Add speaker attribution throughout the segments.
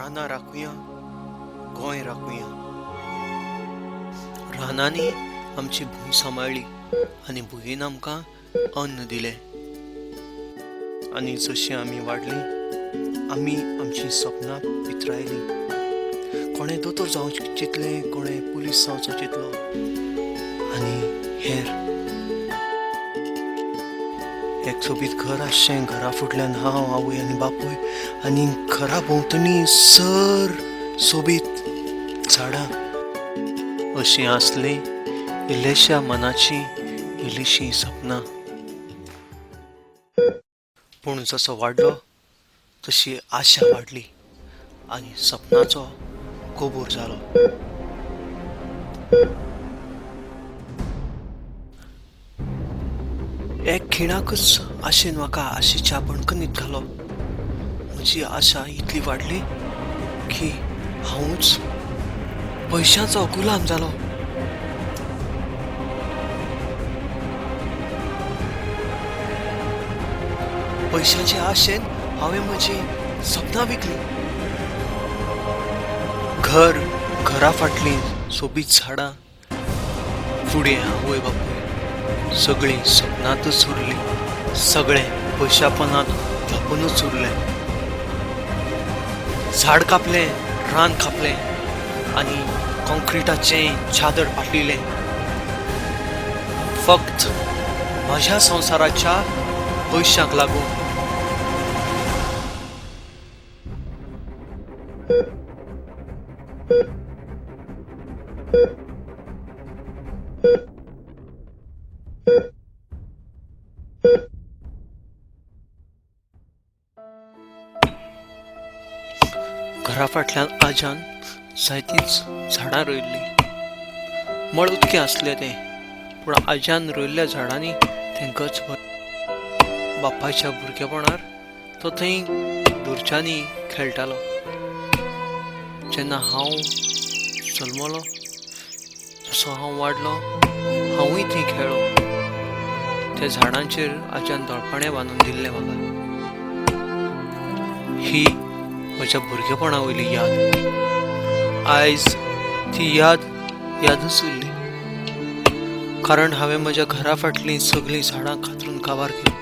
Speaker 1: रानां राखुया, गोंय राखुया. रानांनी आमची भूंय सांबाळ्ळी आनी भुंयेन आमकां अन्न दिलें. आनी जशीं आमी वाडलीं आमी आमचीं सपनां पितरायलीं. कोणें दोतोर जावचें चिंतलें, कोणें पुलीस जावचो चिंतलो आनी हेर. एक सोबीत घर आसचें, घरा फुडल्यान हांव, आवय आनी बापूय आनी घरा भोंवतणी सर सोबीत झाडां. अशीं आसलीं इल्लेश्या मनाचीं इल्लीशीं सपनां. पूण जसो वाडलो तशी आशा वाडली आनी सपनाचो गोबोर जालो. एक खिणाकच आशेन म्हाका आशेच्या बणकणीत घालो. म्हजी आशा इतली वाडली की हांवूच पयशांचो गुलाम जालो. पयशांचे आशेन हांवें म्हजी सपनां विकली. घर, घरा फाटलीं सोबीत झाडां, फुडें आवय बापूय, सगळीं सपनांतच उरलीं. सगळें पयशापणांत धांपुनूच उरलें. झाड कापलें, रान कापलें आनी कॉन्क्रिटाचें चादर पातळिलें. फक्त म्हज्या संवसाराच्या पयशांक लागून. घरा फाटल्यान आज्यान जायतींच झाडां रोयल्लीं. मळ उदकें आसलें तें, पूण आज्यान रोयल्ल्या झाडांनी तें गच भर. बापायच्या भुरगेपणार तो थंय धुरच्यांनी खेळटालो. जेन्ना हांव जल्मलो, जसो हांव वाडलो, हांवूय थंय खेळ्ळो. त्या झाडांचेर आज्यान दोळपाणें बांदून दिल्लें म्हाका. ही म्हज्या भुरगेपणा वयली याद. आयज ती याद यादूच उरली, कारण हांवें म्हज्या घरा फाटलीं सगळीं झाडां कातरून काबार केली.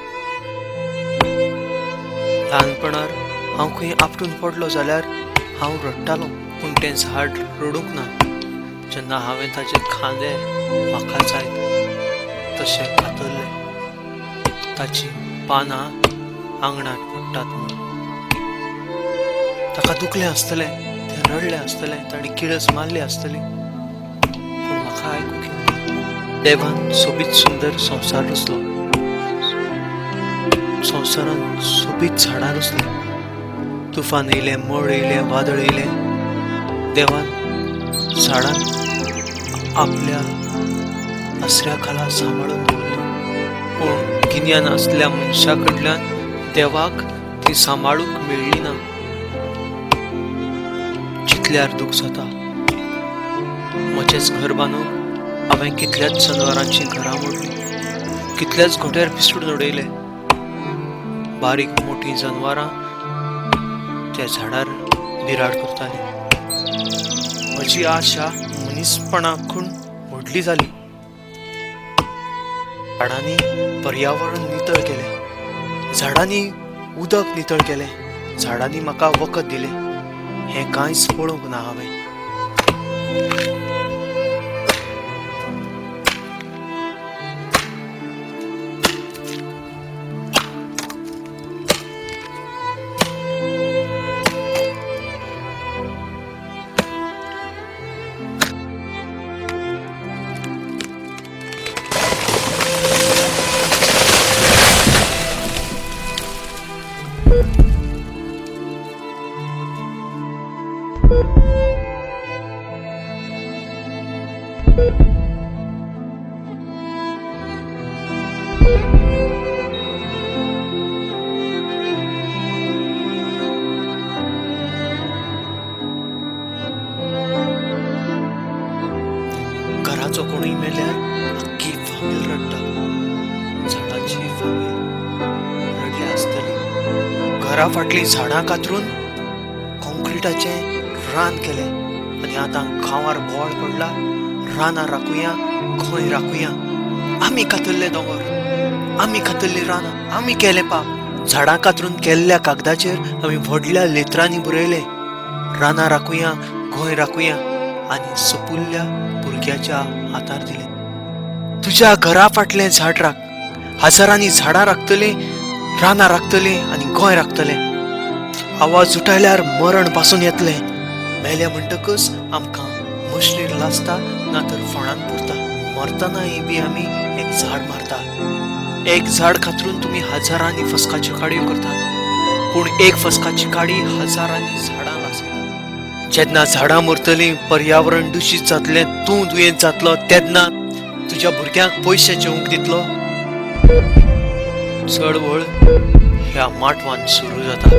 Speaker 1: ल्हानपणार हांव खंय आपटून पडलो जाल्यार हांव रडटालो, पूण तें झाड रडूंक ना. जेन्ना हांवें ताचे खांदे म्हाका जाय तशे कातरले, ताचीं पानां आंगणांत पडटात म्हूण. ताका दुखलें आसतलें, तें रडलें आसतलें, ताणें किळस मारली आसतली, पूण म्हाका आयकूंक येवंक. देवान सोबीत सुंदर संवसार रचलो. संवसारांत सोबीत झाडां रचलीं. तुफान येयलें, मळ येयलें, वादळ येयलें. देवान झाडांक आपल्या आसऱ्या खाला सांबाळून दवरलीं. पूण गिन्यान आसल्या मनशा कडल्यान देवाक ती सांबाळूंक मेळ्ळी ना. चिंतल्यार दूख जाता. म्हजेंच घर बांदूंक हांवें कितल्याच जनावरांचीं घरां मोडलीं, कितल्याच घोंटेर पिसडून उडयले. बारीक मोटीं जनावरां त्या झाडार बिराड करतालीं. म्हजी आशा मनीसपणाकून व्हडली जाली. झाडांनी पर्यावरण नितळ केलें, झाडांनी उदक नितळ केलें, झाडांनी म्हाका वखद दिलें. हें कांयच पळोवंक ना हांवें. घराचो कोणूय मेल्यार आख्खी फामील रडटा. झाडाची फामील रडल्या आसतली. घरा फाटलीं झाडां कातरून कॉन्क्रीट कॉन्क्रिटाचें रान केलें आनी आतां गांवार बोवाळ पडला. रानां राखुया, गोंय राखुया. आमी कातरले दोंगर, आमी कातरली रानां, आमी केलें पाप. झाडां कातरून केल्ल्या कागदाचेर आमी व्हडल्या लेत्रांनी बरयलें, रानां राखुया, गोंय राखुया, आनी सपुल्ल्या भुरग्याच्या हातार दिलें. तुज्या घरा फाटलें झाड राख. हजारांनी झाडां राखतलीं, रानां राखतलीं आनी गोंय राखतलें. आवाज उठायल्यार मरण पासून येतलें. मेल्या म्हणटकच आमकां मशणीर लासता ना तर फोंडान पुरता. मरतनाय बी आमी एक झाड मारता. एक झाड कातरून तुमी हजारांनी फस्काच्यो काडयो करतात, पूण एक फस्काची काडी हजारांनी झाडां लासयता. जेन्ना झाडां मरतलीं, पर्यावरण दुशीत जातलें, तूं दुयेंत जातलो, तेन्ना तुज्या भुरग्यांक पयशे जेवंक दितलो? चळवळ ह्या माटवान सुरू जाता.